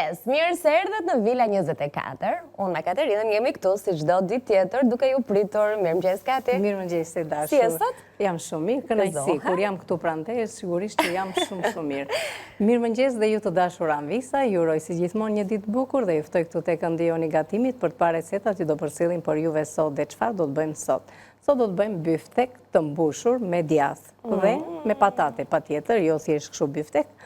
Mirëmëngjes, mirë se erdhët në Vila 24. Unë me Katerinën jemi këtu si çdo ditë tjetër duke ju pritur. Mirëmëngjes Kati. Mirëmëngjes e dashur. Si je sot? Jam shumë mirë, kënaqësi. Kur jam këtu pranë teje, sigurisht që jam shumë shumë mirë. Mirëmëngjes dhe ju të dashur Anvisa, ju uroj si gjithmonë një ditë të bukur dhe ju ftoj këtu te këndi jonë i gatimit për të parë recetat që do përcjellim për juve sot dhe çfarë do të bëjmë sot. Sot do të bëjmë byftek të mbushur me djathë dhe me patate, patjetër, jo thjesht kështu byftek.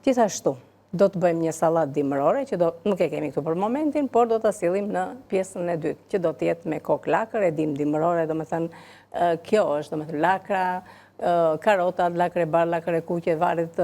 Gjithashtu, do të bëjmë një sallatë dimërore, që do, nuk e kemi këtu për momentin, por do ta sjellim në pjesën e dytë, që do të jetë me kokë lakër, e dimë dimërore, domethënë, kjo është, domethënë, lakra, karotat, lakër e bardhë, lakër e kuqe, varet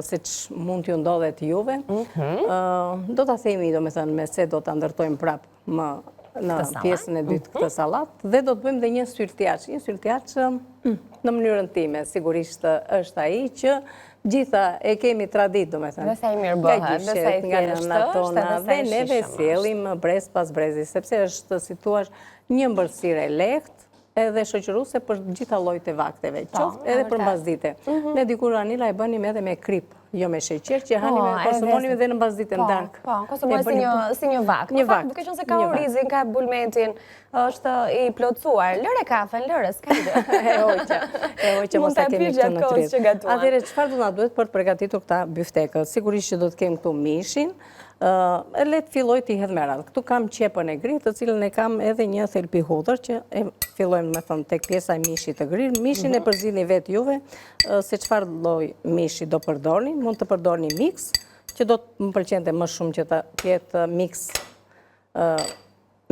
se ç'mund t'ju ndodhet juve. Mhm. Do ta themi, domethënë, me se do ta ndërtojmë prapë më në pjesën e dytë këtë mhm. sallatë dhe do të bëjmë dhe një syltjaç. Një syltjaç mm, në mënyrën time, sigurisht është ai që gjitha e kemi traditë, domethënë. Dhe sa i mirë bëhet, dhe sa i nga nënat tona, dhe neve sjellim brez pas brezi, sepse është, si thua, një ëmbëlsirë e lehtë, edhe shoqëruese për gjitha llojet e vakteve, po, qoftë edhe për mbasdite. Mhm. Ne dikur Anila e bënim edhe me kripë, jo me sheqer, që hanim po, konsumonim edhe në mbasdite në po, darkë. Po, konsumonim si një si një vakt. Një vakt. Duke qenë se ka orizin, ka bulmetin, është i plotësuar. Lëre kafen, lëre, s'ka gjë. E hoqa, e hoqa mos ta kemi këtu në tryezë. Atëherë çfarë do na duhet për të përgatitur këta byftekët? Sigurisht që do të kemi këtu mishin, E le të filloj t'i hedh me radhë. Këtu kam qepën e grirë, të cilën e kam edhe një thelpi hudhër, që e fillojmë domethënë tek pjesa e mishit të grirë. Mishin e mhm. përzgjidhni vetë juve, se çfarë lloj mishi do përdorni. Mund të përdorni miks, që do të më pëlqente më shumë që të jetë miks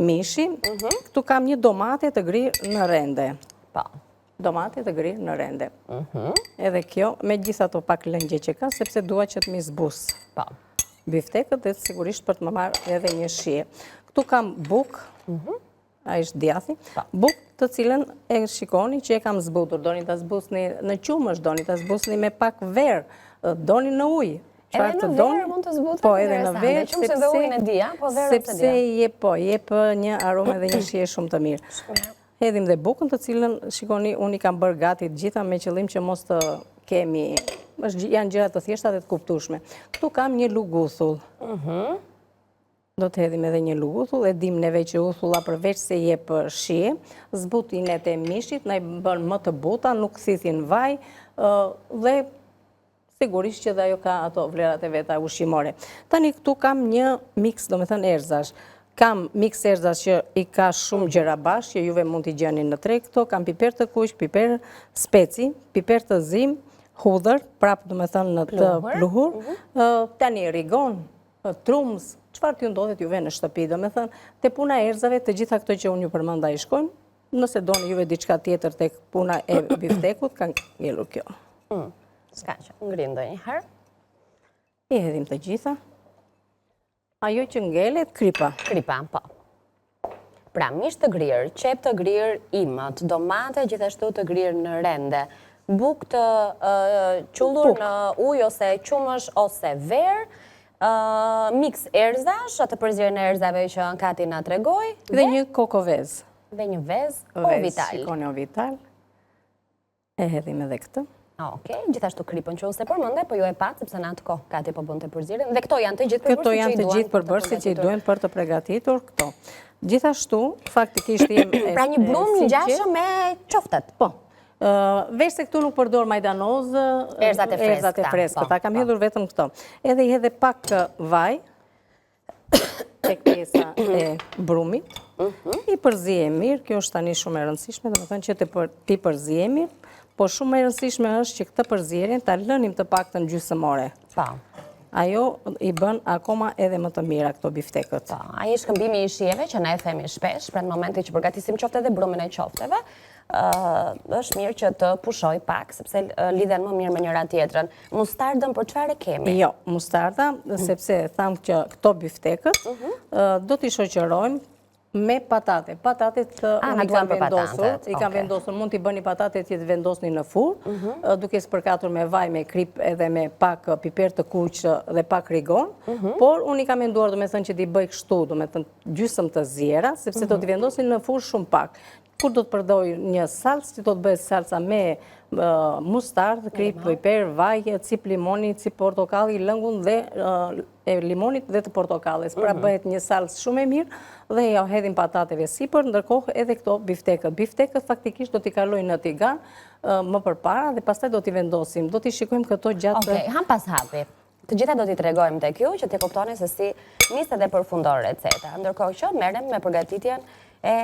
mishi. Mhm. Këtu kam një domate të grirë në rende. Po. Domate të grirë në rende. Mhm. Edhe kjo, me gjithë ato pak lëngje që ka, sepse dua që të m'i zbusë. Po. Biftekët dhe sigurisht për të më marrë edhe një shije. Këtu kam bukë, mhm. a është djathi, po. bukë të cilën e shikoni që e kam zbutur. Doni ta zbusni në qumësht, doni ta zbusni me pak verë, doni në ujë. Edhe në verë mund të zbutet, po, edhe në verë, sepse dhe ujin e dija, po verën s'e dija. Sepse jep, po, jep një aromë dhe një shije shumë të mirë. Hedhim dhe bukën të cilën, shikoni, unë i kam bërë gati të gjitha me qëllim që mos të kemi, është, janë gjëra të thjeshta dhe të kuptueshme. Këtu kam një lugë uthull. Mhm. Do të hedhim edhe një lugë uthull, e dim neve që uthulla përveç se jep shije, zbut indet e mishit, na i bën më të buta, nuk thithin vaj, dhe Sigurisht që dhe ajo ka ato vlerat e veta ushqimore. Tani këtu kam një miks, domethënë erëzash. Kam miks erëzash që i ka shumë gjëra bashkë, që juve mund t'i gjeni në treg këto. Kam piper të kuq, piper speci, piper të zi, hudhër, prapë domethënë në të pluhur. Mhm. Tani rigon, trumzë, çfarë t'ju ndodhet juve në shtëpi, domethënë, te puna e erëzave, të gjitha këto që unë ju përmenda i shkojnë, Nëse doni juve diçka tjetër tek puna e biftekut, ka ngelur kjo. Mm, s'ka që, ngrin ndonjëherë. I hedhim të gjitha. Ajo që ngelet, kripa. Kripa, po. Pra, mish të grirë, qepë të grirë imët, domate gjithashtu të grirë në rende, bukë të qullur në ujë ose qumësht ose verë, miks erëzash, atë përzierjen e erëzave që Kati na tregoi. Dhe një kokovezë. Dhe një vezë o vital. Shikoni o vital. E hedhim edhe këtë. Ok, gjithashtu kripën që unë s'e përmenda, po ju e patë, sepse në atë kohë Kati po bënte përzierjen. Dhe këto janë të gjithë përbërësit që i duhen. Këto janë të gjithë përbërësit që i duhen për të pregatitur këto. Gjithashtu, faktikisht jem e Pra një brumë i ngjashëm me qoftet. Po. Veç se këtu nuk përdor majdanoz, erëzat e freskëta. Po, kam po. hedhur vetëm këto. Edhe i hedh pak vaj, tek pjesa e brumit, mhm. i përziejmë mirë, kjo është tani shumë e rëndësishme, domethënë që t'i përziejmë mirë, po shumë e rëndësishme është që këtë përzierjen ta lënim të paktën gjysmë ore. Po. Ajo i bën akoma edhe më të mira këto biftekët. Po, ai shkëmbimi i shijeve që ne e themi shpesh, pra në momentin që përgatisim qoftë edhe brumin e qofteve, është mirë që të pushojë pak, sepse lidhen më mirë me njëra tjetrën. Mustardën për çfarë e kemi? Jo, mustarda, sepse thamë që këto biftekët mhm. do t'i shoqërojmë me patate. Patatet unë i kam vendosur, i kam vendosur, mund t'i bëni patatet që t'i vendosni në furrë, mhm. duke spërkatur me vaj, me kripë edhe me pak piper të kuq dhe pak rigon, mhm. por unë i kam menduar domethënë që t'i bëj kështu, domethënë gjysëm të ziera, sepse do t'i vendosni në furrë shumë pak. Kur do të përdor një salcë, që do të bëhet salca me mustardë, kripë, piper, vaj, cipë limoni, cipë portokalli, lëngun dhe e limonit dhe të portokallit. Pra mhm. bëhet një salcë shumë e mirë dhe ia hedhim patateve sipër, ndërkohë edhe këto biftekët. Biftekët faktikisht do t'i kalojnë në tigan më përpara dhe pastaj do t'i vendosim. Do t'i shikojmë këto gjatë... Okej, hap pas hapi. Të gjitha do t'i tregojmë tek ju që të kuptoni se si nis edhe përfundon receta. Ndërkohë që merrem me përgatitjen e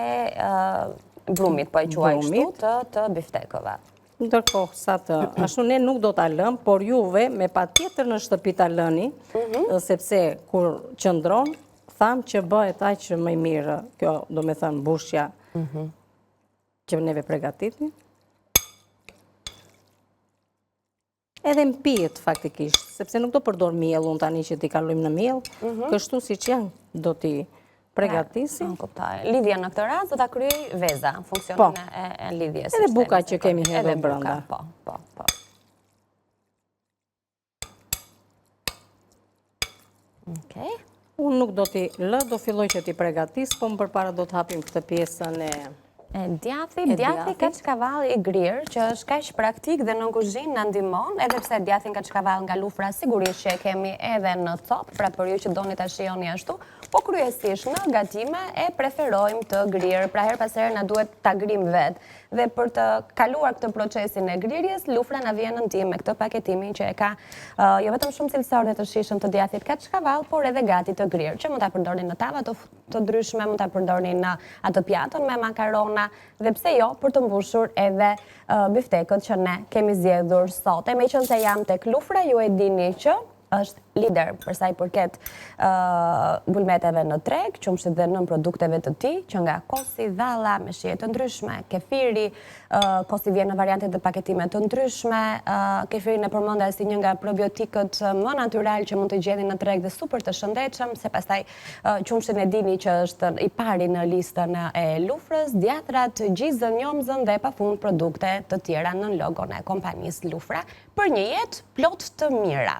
brumit, po e quaj kështu, të, të biftekëve. Ndërkohë sa të, ashtu ne nuk do ta lëmë, por juve me patjetër në shtëpi ta lëni, mhm. sepse kur qëndron, thamë që bëhet aq më i mirë, kjo domethënë mbushja, mhm. që neve pregatitim. Edhe mpihet faktikisht, sepse nuk do përdor miell unë tani që t'i kalojmë në miell, mhm. kështu siç janë do t'i pregatisim. Po, kuptoj. Lidhja në këtë rast do ta kryejë veza, funksionin po. e lidhjes. Edhe buka që kemi hedhur brenda. Po, po, po. Okej. Unë nuk do t'i lë, do filloj që t'i pregatis, po më përpara do të hapim këtë pjesën e... E djathi, djathi kaçkavall i grirë, që është kaq praktik dhe në kuzhinë na ndihmon, edhe pse djathin kaçkavall nga Lufra sigurisht që e kemi edhe në copë, pra për ju që doni ta shijoni ashtu, po kryesisht në gatime e preferojmë të grirë, pra herë pas here na duhet ta grijmë vetë. Dhe për të kaluar këtë procesin e grirjes, Lufra na vjen në ndihmë me këtë paketimin që e ka jo vetëm shumë cilësor dhe të shijshëm të djathit kaçkavall, por edhe gati të grirë, që mund ta përdorni në tava të, të ndryshme, mund ta përdorni në atë pjatën me makarona dhe pse jo për të mbushur edhe biftekët që ne kemi zgjedhur sot. E meqenëse jam tek Lufra, ju e dini që është lider për sa i përket bulmeteve në treg, qumështit dhe nënprodukteve të tij, që nga kosi, dhalla, me shije të ndryshme, kefiri, kosi vjen në variante dhe paketime të ndryshme, kefirin e përmenda si një nga probiotikët më natyral që mund të gjeni në treg dhe super të shëndetshëm, se pastaj qumështin e dini që është i pari në listën e Lufrës, djathrat, gjizën, njomzën dhe pafund produkte të tjera nën logon e kompanisë Lufra, Për një jetë plot të mira.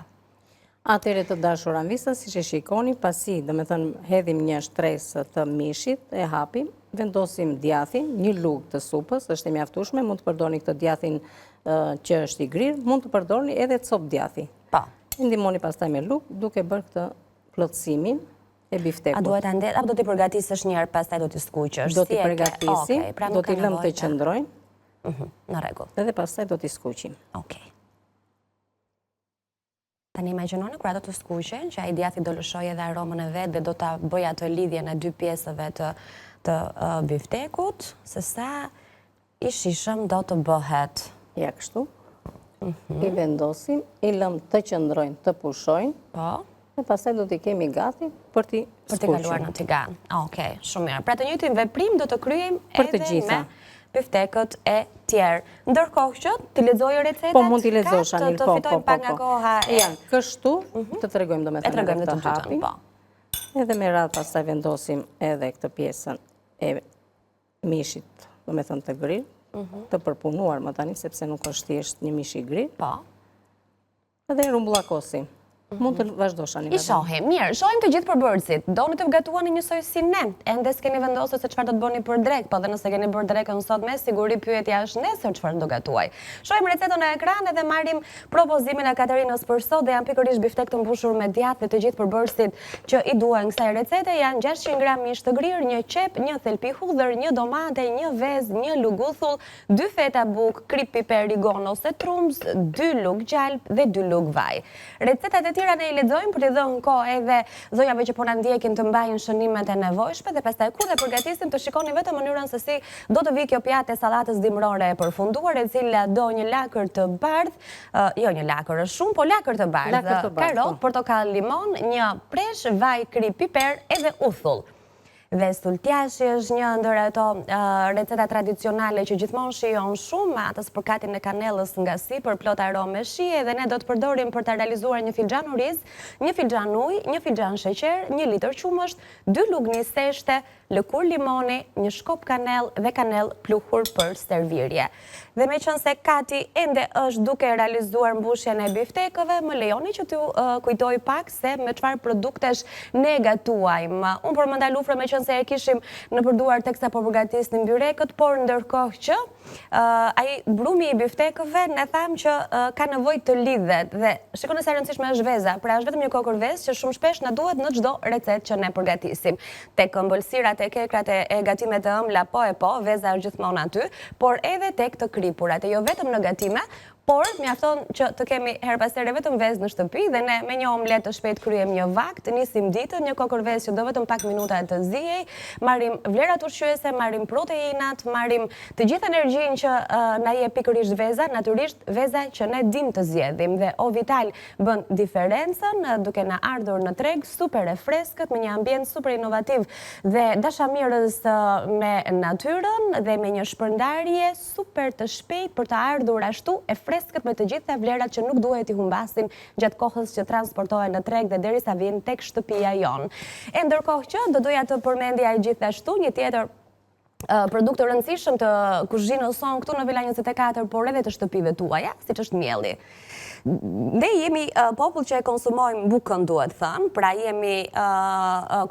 Atëherë të dashur Anvisa, siç e shikoni, pasi, domethënë, hedhim një shtresë të mishit, e hapim, vendosim djathin, një lugë të supës, është e mjaftueshme, mund të përdorni këtë djathin që është i grirë, mund të përdorni edhe copë djathi. Po. E ndihmoni pastaj me lugë, duke bërë këtë plotësimin e biftekut. A duhet ta ndez, apo do t'i përgatisësh një herë, pastaj do t'i skuqësh? Do t'i përgatisim, pra do t'i lëmë të qëndrojnë. Mhm, në rregull. Edhe pastaj do t'i skuqim. Okej. Tani imagjinoni kur ato të skuqen, që ai djathi do lëshojë edhe aromën e vet dhe do ta bëjë atë lidhjen e dy pjesëve të të biftekut, se sa i shijshëm do të bëhet. Ja kështu. Mhm. I vendosim, i lëmë të qëndrojnë, të pushojnë. Po. Dhe pastaj do t'i kemi gati për t'i Për t'i kaluar në tigan. Okej, shumë mirë. Pra të njëjtin veprim do të kryejmë edhe me biftekët e tjerë. Ndërkohë që t'i lexoj recetat, po mund t'i lexosh Anil, po, po, po, pak nga po. koha e... Ja, kështu, mhm. të tregojmë domethënë. E tregojmë dhe të dytën, po. Edhe me radhë pastaj vendosim edhe këtë pjesën e mishit, domethënë të grirë, mhm. të përpunuar më tani, sepse nuk është thjesht një mish i grirë. Po. Dhe rrumbullakosim. Mund të vazhdosh Anila. I shohim, mirë, shohim të gjithë përbërësit. Doni të gatuani njësoj si ne. Ende s'keni vendosur se çfarë do të bëni për drekë, po dhe nëse keni bërë drekën sot me siguri pyetja është nesër çfarë do gatuaj. Shohim recetën në ekran edhe marrim propozimin e Katerinës për sot dhe janë pikërisht biftek të mbushur me djathë dhe të gjithë përbërësit që i duhen kësaj recete janë 600 gram mish të grirë, një qepë, një thelpi hudhër, një domate, një vezë, një lugë uthull, Dy feta bukë, kripë piper rigon ose trumzë, dy lugë gjalpë dhe dy lugë vaj. Recetat e tjera ne i lexojmë për t'i dhënë kohë edhe zonjave që po na ndjekin të mbajnë shënimet e nevojshme dhe pastaj kur të përgatisim të shikoni vetëm mënyrën se si do të vijë kjo pjatë e sallatës dimërore e përfunduar e cila do një lakër të bardhë, jo një lakër është shumë, po lakër të bardhë, karotë, po. portokall, limon, një presh, vaj, kripë, piper edhe uthull. Dhe sultjashi është një ndër ato receta tradicionale që gjithmonë shijon shumë me atë spërkatjen e kanellës nga sipër, plot aromë e shije dhe ne do të përdorim për ta realizuar një filxhan oriz, një filxhan ujë, një filxhan sheqer, një litër qumësht, dy lugë niseshte, Lëkurë limoni, një shkop kanellë dhe kanellë pluhur për servirje. Dhe meqenëse Kati ende është duke realizuar mbushjen e biftekëve, më lejoni që t'ju kujtoj pak se me çfarë produktesh ne gatuajmë. Unë përmenda lufrën meqenëse e kishim nëpër duar teksa po përgatisnim byrekët, por ndërkohë që ai brumi i biftekëve ne thamë që ka nevojë të lidhet dhe shikoni sa e rëndësishme është veza, pra është vetëm një kokërr vezë që shumë shpesh na duhet në çdo recetë që ne përgatisim. Tek ëmbëlsirat, tek kekrat e gatimet e ëmbla, po e po, veza është gjithmonë aty, por edhe tek të kripurat, e jo vetëm në gatime, por mjafton që të kemi herë pas here vetëm vezë në shtëpi dhe ne me një omëletë të shpejtë kryejmë një vakt, nisim ditën, një kokërr vezë që do vetëm pak minuta të ziejë, marrim vlerat ushqyese, marrim proteinat, marrim të gjithë energjinë që na jep pikërisht veza, natyrisht veza që ne dimë të zgjedhim dhe O Vital bën diferencën duke na ardhur në treg super e freskët me një ambient super inovativ dhe dashamirës me natyrën dhe me një shpërndarje super të shpejtë për të ardhur ashtu e freskët me të gjitha vlerat që nuk duhet t'i humbasim gjatë kohës që transportohen në treg dhe derisa vijnë tek shtëpia jonë. E ndërkohë që do doja të përmendja gjithashtu një tjetër produkt të rëndësishëm të kuzhinës sonë këtu në Vila 24, por edhe të shtëpive tuaja, siç është mielli. Ne jemi popull që e konsumojmë bukën, duhet thënë, pra jemi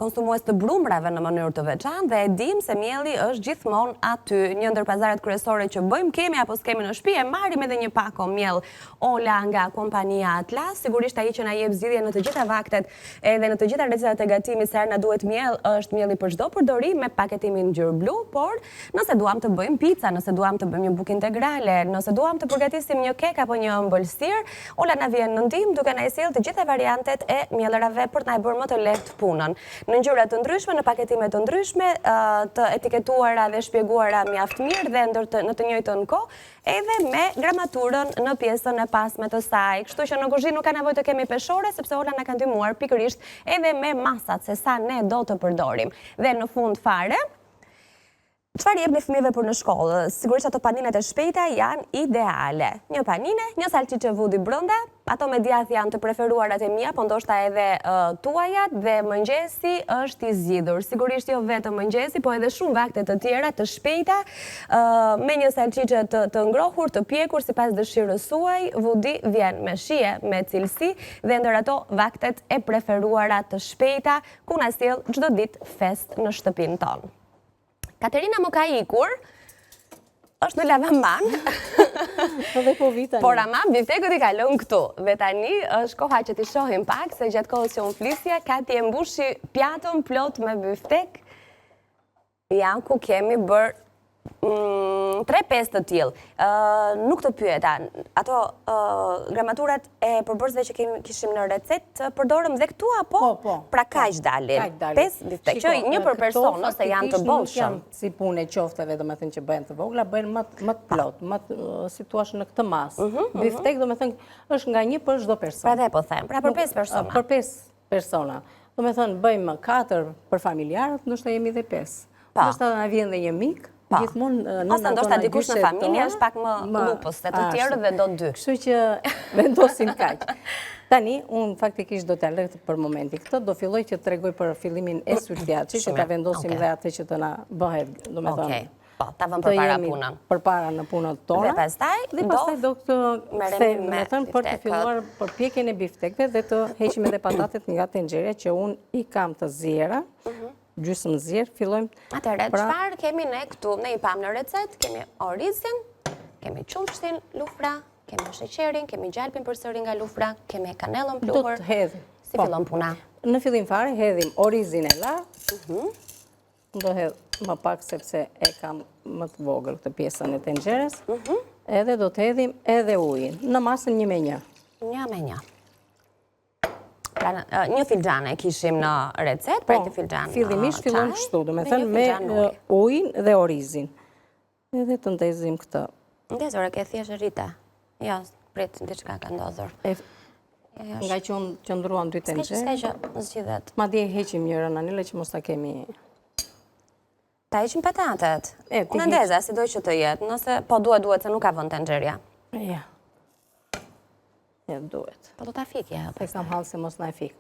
konsumues të brumrave në mënyrë të veçantë dhe e dimë se mielli është gjithmonë aty. Një ndër pazaret kryesore që bëjmë, kemi apo s'kemi në shtëpi, e marrim edhe një pako miell Ola nga kompania Atlas, sigurisht ai që na jep zgjidhje në të gjitha vaktet Edhe në të gjitha recetat e gatimit sa herë na duhet miell, është mielli për çdo përdorim me paketimin ngjyrë blu, por nëse duam të bëjmë pica, nëse duam të bëjmë një bukë integrale, nëse duam të përgatisim një kek apo një ëmbëlsirë, Ola na vjen në ndihmë duke na i sjellë të gjitha variantet e miellërave për të na e bërë më të lehtë punën. Në ngjyra të ndryshme, në paketime të ndryshme, të etiketuara dhe shpjeguara mjaft mirë dhe në të njëjtën kohë, edhe me gramaturën në pjesën e pasme të saj. Kështu që në kuzhinë nuk ka nevojë të kemi peshore, sepse Ola na ka ndihmuar pikërisht edhe me masat se sa ne do të përdorim. Dhe në fund fare, çfarë jepni fëmijëve për në shkollë? Sigurisht ato paninet e shpejta janë ideale. Një panine, një salçiçe vudi brenda, Ato me djathë janë të preferuarat e mia, po ndoshta edhe tuajat dhe mëngjesi është i zgjidhur. Sigurisht jo vetëm mëngjesi, po edhe shumë vakte të tjera të shpejta, me një salçiçe të, të ngrohur, të pjekur sipas dëshirës suaj, vudi vjen me shije, me cilësi dhe ndër ato vaktet e preferuara të shpejta, ku na sjell çdo ditë festë në shtëpinë tonë. Katerina më ka ikur, është në lavaman. Dhe po vi tani. Por ama, biftekët i ka lënë këtu. Dhe tani është koha që t'i shohim pak, se gjatë kohës që unë flisja, Kati e mbushi pjatën plot me biftek. Ja, ku kemi bërë 3-5 mm, të tillë. Nuk të pyeta, ato gramaturat e përbërësve që kemi kishim në recetë përdorëm dhe këtu apo? Po, po. Pra kaq dalin. Kaq dalin. 5 biftek, që një për person, ose janë të bollshëm. Janë si punë e qofteve, domethënë që bëhen të vogla, bëhen më më të plot, më si thua në këtë masë. Mhm, mhm. Biftek, domethënë, është nga një për çdo person. Pra dhe po them, pra për 5 persona. Për 5 persona. Domethënë, bëjmë 4 për familjarët, ndoshta jemi dhe 5. Ndoshta na vjen dhe një mik, po. gjithmonë në Ose ndoshta dikush në familje është pak më lupës se të tjerët dhe do dy. Kështu që vendosim kaq. Tani, unë faktikisht do t'ja lë për momentin këtë, do filloj që të tregoj për fillimin e syrtjaçit, që ta vendosim dhe atë që të na bëhet, domethënë. Po, ta vëmë përpara punën. Përpara në punët tona. Dhe pastaj, dhe pastaj do të kthehemi, domethënë, për të filluar përpjekjen e biftekëve dhe të heqim edhe patatet nga tenxherja që unë i kam të ziera, mhm. gjysmë zier, fillojmë... Atëherë, pra- çfarë kemi ne këtu? Ne i pamë në recetë, kemi orizin, kemi qumështin lufra, kemi sheqerin, kemi gjalpin përsëri nga lufra, kemi kanellën pluhur. Do të hedhim. Si po. fillon puna? Në fillim fare, hedhim orizin e larë, mhm. do hedh më pak sepse e kam më të vogël këtë pjesën e tenxheres, mhm. edhe do të hedhim edhe ujin, në masën një me një. Një me një. Pra, një filxhan e kishim në recetë, pra po, një filxhan Fillimisht fillon kështu, domethënë me ujin dhe orizin. Edhe të ndezim këtë. Ndezur, e ke thjesht rrite. Jo, prit, diçka ka ndodhur. Jo, jo, nga që unë qëndruan dy tenxhere. S'ka që, zgjidhet. Madje heqim njërën Anila që mos ta kemi... Ta heqim patatet. Unë ndeza, sido që të jetë, nëse po duhet duhet se nuk ka vend tenxherja. Ja. Ja, duhet. Po do ta fikja. Se kam hall se mos na e fik.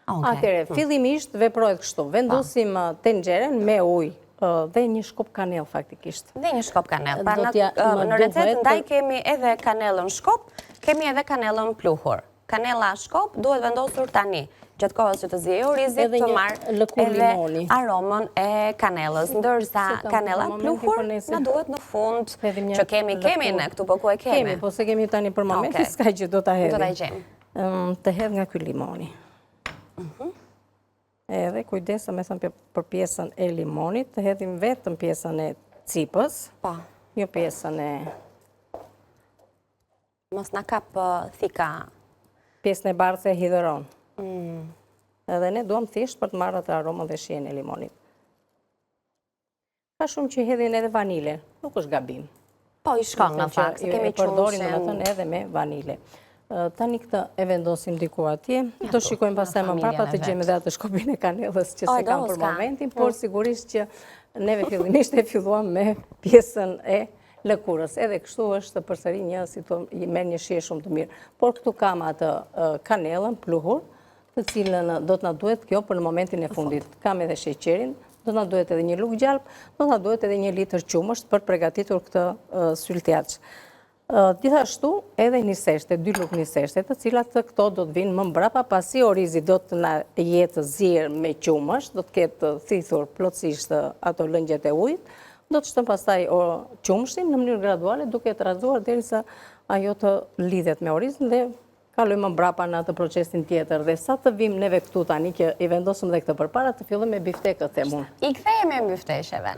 Atëherë, hmm. fillimisht veprohet kështu, vendosim uh, tenxheren me ujë uh, dhe një shkop kanellë faktikisht. Dhe një shkop kanellë. Pra në, uh, në recetë ndaj kemi edhe kanellën shkop, kemi edhe kanellën pluhur. Kanella shkop duhet vendosur tani, gjatë kohës që të ziejë orizi të marrë edhe aromën e kanellës, ndërsa kanella pluhur na duhet në fund që kemi, kemi ne këtu, po ku e kemi? Kemi, po s'e kemi tani për momentin, s'ka gjë do ta hedhim. Do ta gjejmë. Të hedh nga ky limoni. Mhm. Edhe kujdes domethënë për pjesën e limonit, të hedhim vetëm pjesën e cipës, po. jo pjesën e... Mos na kap thika. Pjesën e bardhë se hidhëron. Mm. Edhe ne duam thjesht për të marrë atë aromën dhe shijen e limonit. Ka shumë që hedhin edhe vanile, nuk është gabim. Po, i shkon në fakt, se kemi qumështin. Përdorim domethënë edhe me vanile. Tani këtë e vendosim diku atje, do shikojmë pastaj më prapa të gjejmë edhe atë shkopin e kanellës që s'e kam për momentin, por mm. sigurisht që neve fillimisht e filluam me pjesën e lëkurës. Edhe kështu është përsëri një, si të merr një shije shumë të mirë. Por këtu kam atë kanellën, pluhur, të cilën do të na duhet kjo për në momentin e fundit. Kam edhe sheqerin, do të na duhet edhe një lugë gjalpë, do të na duhet edhe një litër qumësht për pregatitur këtë syltjaç. Gjithashtu edhe niseshte, dy lugë niseshte, të cilat këto do të vinë më mbrapa, pasi orizi do të na jetë zier me qumësht, do të ketë thithur plotësisht ato lëngjet e ujit, do të shtojmë pastaj qumështin në mënyrë graduale duke e trazuar derisa ajo të lidhet me orizin dhe Kalojmë më mbrapa në atë procesin tjetër dhe sa të vijmë neve këtu tani që i vendosëm dhe këtë përpara të fillojmë me biftekët them unë. I kthehemi bifteqeve.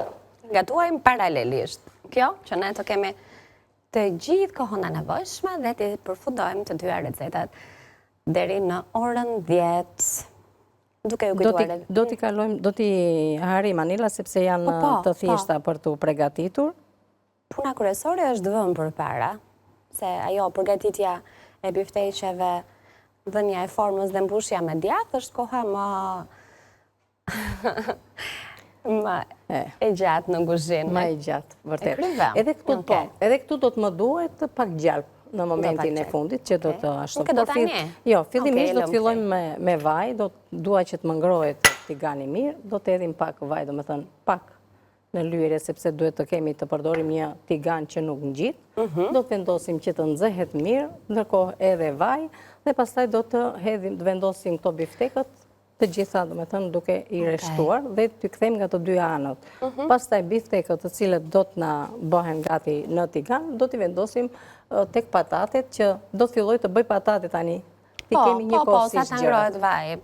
Gatuajmë paralelisht. Kjo që ne të kemi të gjithë kohën e nevojshme dhe t'i përfundojmë të dyja recetat deri në orën 10. Duke ju kujtuar edhe. Do t'i kalojmë, do t'i harrim Anila sepse janë po, po, të po. thjeshta për t'u pregatitur. Puna kryesore është vënë përpara, se ajo përgatitja e bifteqeve, dhënia e formës dhe mbushja me djathë është koha më më e gjatë në kuzhinë. Më e gjatë, vërtet. Edhe këtu po, edhe këtu do të më duhet pak gjalpë në momentin e fundit që do të ashtu. Nuk e do tani? Jo, fillimisht do të fillojmë me, me vaj, do të dua që të më ngrohet tigani mirë, do të hedhim pak vaj, domethënë pak në lyerje sepse duhet të kemi të përdorim një tigan që nuk ngjit, mhm. do të vendosim që të nxehet mirë, ndërkohë edhe vaj, dhe pastaj do të hedhim, të vendosim këto biftekët, të gjitha, domethënë, duke i reshtuar dhe t'i kthejmë nga të dy anët. Mhm. Pastaj biftekët të cilët do të na bëhen gati në tigan, do t'i vendosim tek patatet që do të filloj të bëj patate tani T'i po, kemi një po, po, sa të ngrohet vaji.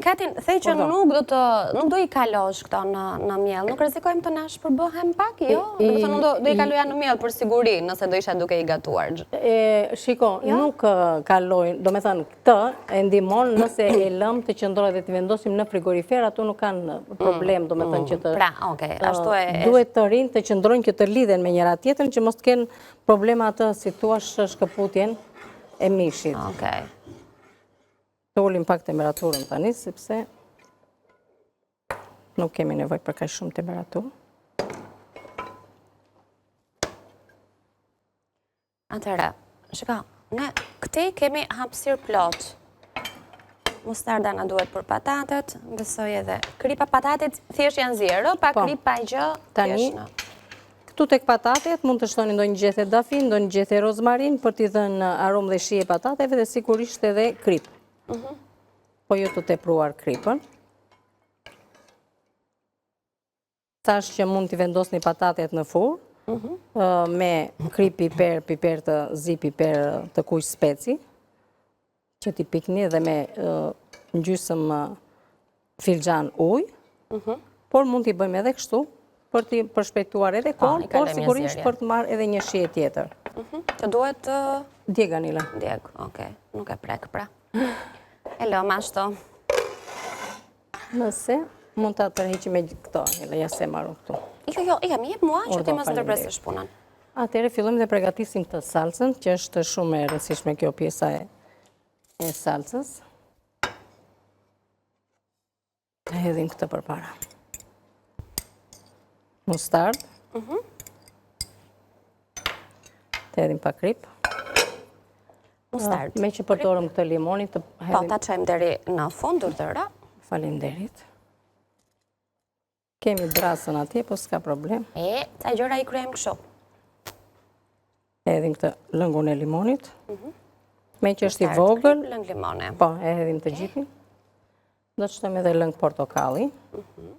Katin, the që nuk do të nuk do i kalosh këto në në miell. Nuk rrezikojmë të na shpërbëhen pak, jo? Domethënë unë do do i kaloja në miell për siguri, nëse do isha duke i gatuar. E shiko, jo? nuk kalojnë, domethënë këtë e ndihmon nëse e lëmë të qëndrojë dhe t'i vendosim në frigorifer, ato nuk kanë mm, problem, domethënë mm, që të Pra, okay, ashtu e duhet të rrinë të qëndrojnë që të lidhen me njëra tjetrën që mos të kenë problem atë si thua shkëputjen e mishit. Okej. Të ulim pak temperaturën tani, sepse nuk kemi nevojë për kaq shumë temperaturë. Atëherë, shiko, ne këtej kemi hapësirë plot. Mustarda na duhet për patatet, besoj edhe kripa patatet thjesht janë zier, pa po. kripë, pa gjë, Tani, këtu tek patatet mund të shtoni ndonjë gjethe dafinë, ndonjë gjethe rozmarinë për t'i dhënë aromë dhe shije patateve dhe sigurisht edhe kripë. Mhm. Po jo të tepruar kripën. Thashë që mund t'i vendosni patatet në furrë, mhm. me kripë, piper, piper të zi, piper të kuq speci, që t'i pikni dhe me gjysëm filxhan ujë, mhm. por mund t'i bëjmë edhe kështu, për t'i përshpejtuar edhe po, kohën, por sigurisht për të marrë edhe një shije tjetër. Mhm. Të duhet të... Djeg, Anila. Djeg, oke, nuk e prek, pra. E lëmë ashtu. Nëse mund ta tërheqim me këto, Anila, ja se marru këtu. Jo, jo, ja, më jep mua që ti mos ndërpresësh punën. Atëherë fillojmë dhe pregatisim këtë salcën, që është shumë e rëndësishme kjo pjesa e, e salcës. E hedhim këtë përpara. Mustardë. Mm Të hedhim pak kripë. Mustard. Meqë përdorëm këtë limonin të po, hedhim... Po, ta çojmë deri në fund, urdhëro. Faleminderit. Kemi dërrasën atje, po s'ka problem. E, ca gjëra i kryejmë kështu. Hedhim këtë lëngun e limonit. Mhm. Meqë është i vogël. Lëng limoni. Po, e hedhim të gjithin. Do të shtojmë edhe lëng portokalli. Mhm.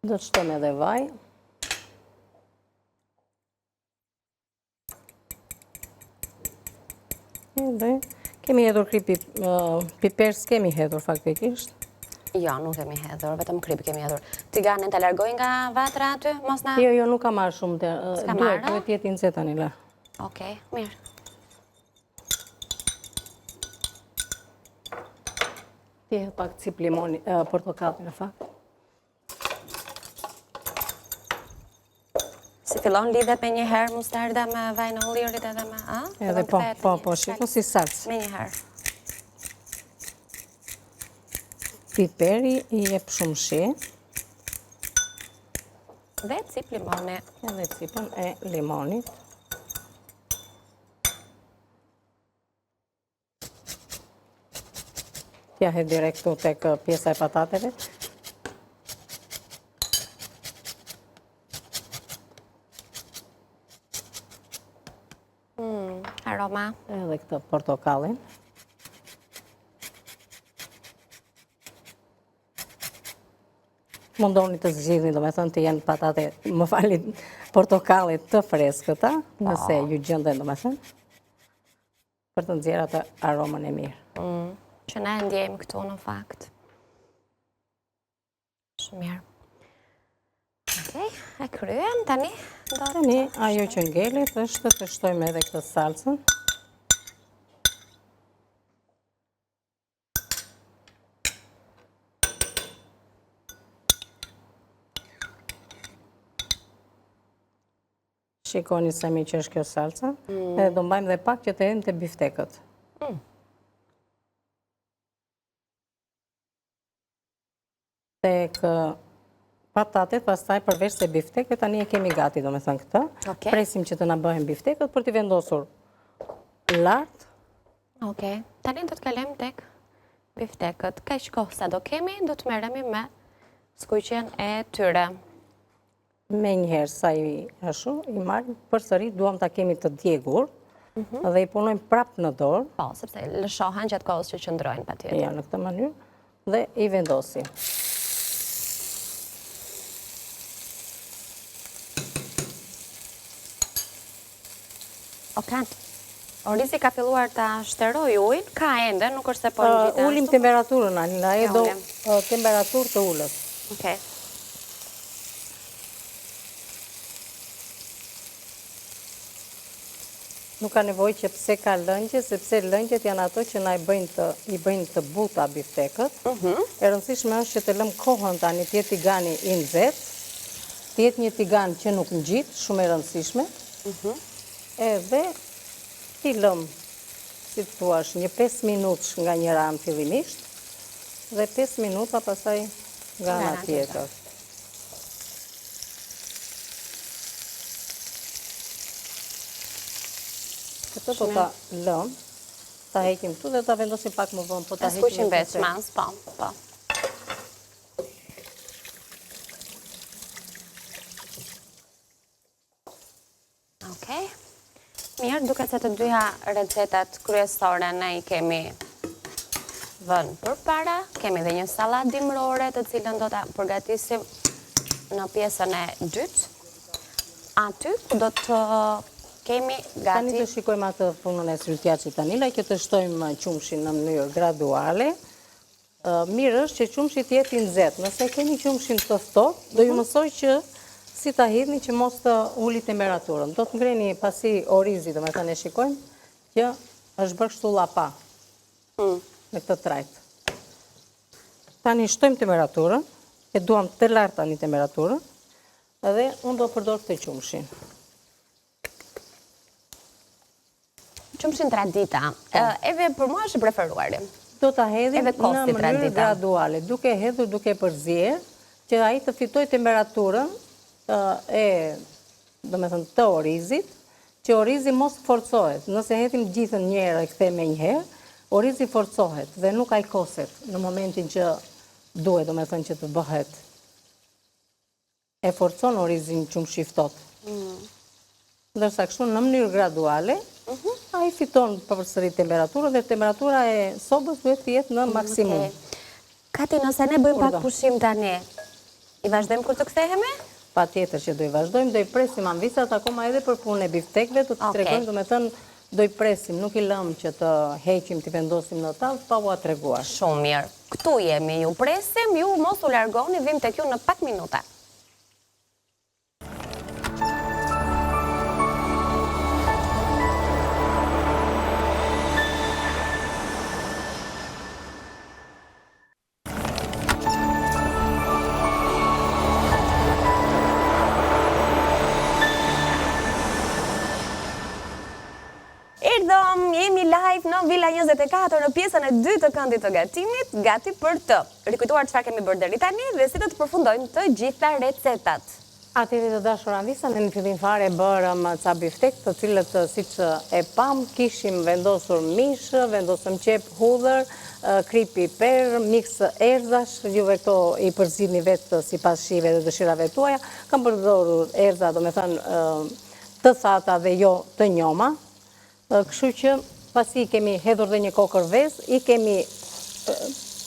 Do të shtojmë edhe vaj. Edhe kemi hedhur kripë, piper s'kemi hedhur faktikisht. Jo, nuk kemi hedhur, vetëm kripë kemi hedhur. Tiganin ta largoj nga vatra aty, mos na... Jo, jo, nuk ka marrë shumë të... S'ka marrë? Duhet të jetë i nxehtë tani, la. Okej, mirë. Ti hedh pak cipë limoni, portokalli në fakt. Si fillon lidhet menjëherë mustarda me vajin e ullirit edhe me, a? Edhe po, po, po, shiko si salcë. Menjëherë. Piperi i jep shumë shije. Dhe cipë limoni. Edhe cipën e limonit. T'ia hedh direkt këtu tek pjesa e patateve. Mm, aroma. Edhe këtë portokallin. Mundoni të zgjidhni, domethënë të jenë patate, më falni, portokalli të freskëta, nëse po. ju gjenden, domethënë. Për të nxjerrë atë aromën e mirë. Mm, që ne e ndjejmë këtu në fakt. Shumë mirë. Okej, e kryem tani. Tani, ajo që ngelet është të shtojmë edhe këtë salcën. Shikoni sa mirë që është kjo salca. Mm. Edhe do mbajmë dhe pak që të hedhim te biftekët. Mm. Tek patatet, pastaj përveç se biftekët, tani e kemi gati, domethënë këtë. Presim që të na bëhen biftekët për t'i vendosur lart. Okej, tani do të kalojmë tek biftekët. Kaq kohë sa do kemi, do të merremi me skuqjen e tyre. Menjëherë sa i ashtu, i marrim përsëri, duam ta kemi të djegur mhm. dhe i punojmë prapë në dorë. Po, sepse lëshohen gjatë kohës që qëndrojnë patjetër. Ja, në këtë mënyrë dhe i vendosim. O, kanë. Orizi ka filluar ta shterojë ujin, ka ende, nuk është se po ngjitet. Ulim temperaturën, Alina, e do temperaturë të ulët. Okej. Nuk ka nevojë që pse ka lëngje, sepse lëngjet janë ato që na i bëjnë të, i bëjnë të buta biftekët. Mhm. E rëndësishme është që të lëmë kohën tani të jetë tigani i nxehtë, të jetë një tigan që nuk ngjit, shumë e rëndësishme. Mhm. Edhe t'i lëmë, si të thuash, një 5 minutësh nga njëra anë fillimisht, dhe 5 minuta pastaj nga ana tjetër. Këtë po ta lëmë, ta heqim këtu dhe ta vendosim pak më vonë, po ta heqim. E skuqim veçmas, po, po. Okej. Mirë, duket se të dyja recetat kryesore ne i kemi vënë përpara. Kemi dhe një sallatë dimërore të cilën do ta përgatisim në pjesën e dytë. Aty ku do të kemi gati... Tani të shikojmë atë punën e syltjaqit tani, la që të shtojmë qumështin në mënyrë graduale. Mirë është që qumështi të jetë i nxehtë. Nëse keni qumështin të ftohtë, do ju mhm. mësoj që si ta hidhni që mos të uli temperaturën. Do të ngreni pasi orizi, domethënë e shikojmë, që është bërë kështu llapa mm. në këtë trajtë. Tani shtojmë temperaturën, e duam të lartë tani temperaturën, dhe unë do përdor këtë qumështin. Qumështin Tradita, po. edhe për mua është i preferuari. Do ta hedhim në mënyrë graduale, duke hedhur, duke përzier, që ai të fitojë temperaturën e, domethënë, të orizit, që orizi mos forcohet. Nëse hedhim gjithën njëherë e kthejmë menjëherë, orizi forcohet dhe nuk ajkoset në momentin që duhet, domethënë, që të bëhet. E forcon orizin qumështi i ftohtë. Mm. Ndërsa kështu në mënyrë graduale, mhm. ai fiton përsëri temperaturën dhe temperatura e sobës duhet të jetë në mm, maksimum. Kati, nëse ne bëjmë pak pushim tani, i vazhdojmë kur të kthehemi? Patjetër që do i vazhdojmë, do i presim amvisat akoma edhe për punën e biftekëve, do të tregojmë, domethënë, do i presim, nuk i lëmë që të heqim, t'i vendosim në tavë, pa ua treguar. Shumë mirë. Këtu jemi, ju presim, ju mos u largoni, vijmë tek ju në pak minuta. Erdhëm, jemi live në Villa 24 në pjesën e dytë të këndit të gatimit, gati për të rikujtuar çfarë kemi bërë deri tani dhe si do të përfundojnë të gjitha recetat. Atëherë të dashur Anvisa, ne në fillim fare bërëm ca biftek, të cilët siç e pamë, kishim vendosur mish, vendosëm qepë, hudhër, kripë, piper, miks erëzash, juve këto i përzgjidhni vetë sipas shijeve dhe dëshirave tuaja. Kam përdorur erëza, domethënë të thata dhe jo të njoma. Kështu që pasi i kemi hedhur dhe një kokërr vezë, i kemi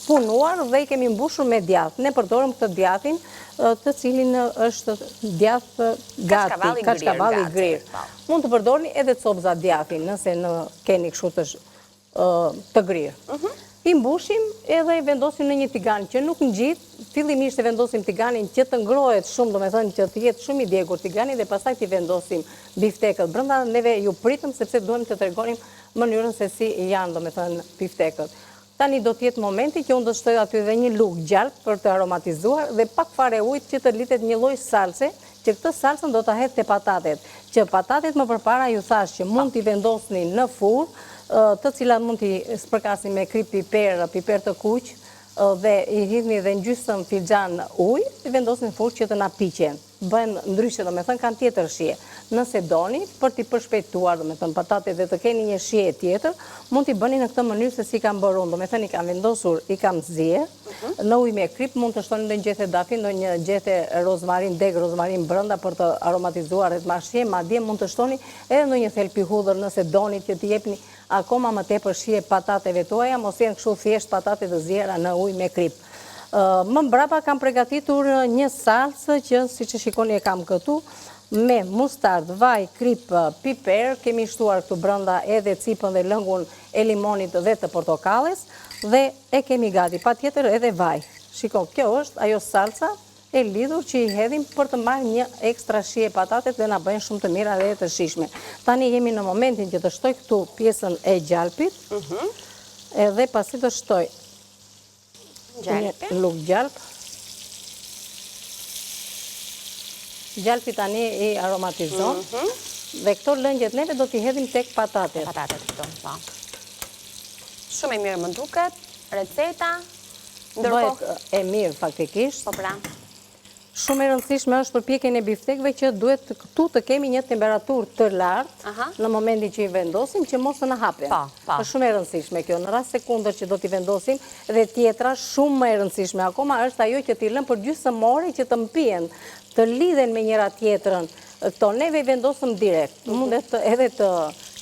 punuar dhe i kemi mbushur me djathë. Ne përdorëm këtë djathin, të cilin është djathë gati, kaçkavall i grirë. Po. Mund të përdorni edhe copëza djathi, nëse nuk keni kështu të të grirë. Mhm. I mbushim edhe i vendosim në një tigan që nuk ngjit, fillimisht e vendosim tiganin që të ngrohet shumë, domethënë që të jetë shumë i djegur tigani dhe pastaj t'i vendosim biftekët. Brenda neve ju pritëm sepse duam të tregonim mënyrën se si janë, domethënë, biftekët. Tani do të jetë momenti që unë do të shtoj aty dhe një lugë gjalpë për të aromatizuar dhe pak fare ujë që të lidhet një lloj salce që këtë salcën do ta hedh te patatet, që patatet më përpara ju thashë që mund t'i vendosni në furrë, të cilat mund t'i spërkasni me kripë piper, piper të kuq dhe i hidhni dhe gjysëm filxhan ujë, i vendosni në furrë që të na piqen. Bëhen ndryshe, domethënë kanë tjetër shije. Nëse doni për t'i përshpejtuar, domethënë patatet dhe të keni një shije tjetër, mund t'i bëni në këtë mënyrë se si kam bërë unë, domethënë i kam vendosur, i kam zier, Në ujë me kripë mund të shtoni ndonjë gjethe dafinë, ndonjë gjethe rozmarinë, degë rozmarinë brenda për të aromatizuar dhe të marrë shije, madje mund të shtoni edhe ndonjë thelpi hudhër nëse doni që t'i jepni akoma më tepër shije patateve tuaja, mos jenë kështu thjesht patate të ziera në ujë me kripë. Më mbrapa kam pregatitur një salcë që siç e shikoni e kam këtu, me mustardë, vaj, kripë, piper, kemi shtuar këtu brenda edhe cipën dhe lëngun e limonit dhe të portokalles dhe E kemi gati, patjetër edhe vaj. Shiko, kjo është ajo salca e lidhur që i hedhim për të marrë një ekstra shije patatet dhe na bëhen shumë të mira dhe të shijshme. Tani jemi në momentin që të shtoj këtu pjesën e gjalpit, mhm. edhe pasi të shtoj një lugë gjalp. Gjalpi tani i aromatizon. Mhm. Dhe këto lëngjet neve do t'i hedhim tek patatet. Patatet këtu, po. Shumë e mirë më duket, receta. Bëhet e mirë faktikisht. Po pra. Shumë e rëndësishme është për pjekjen e biftekëve që duhet këtu të kemi një temperaturë të lartë në momentin që i vendosim që mos të na hapen. Po, po. Është shumë e rëndësishme kjo. Në rast se kundër që do t'i vendosim dhe tjetra shumë më e rëndësishme akoma është ajo që t'i lëmë për gjysmë ore që të mpihen, të lidhen me njëra tjetrën Këto neve i vendosëm direkt, mhm. mundet edhe të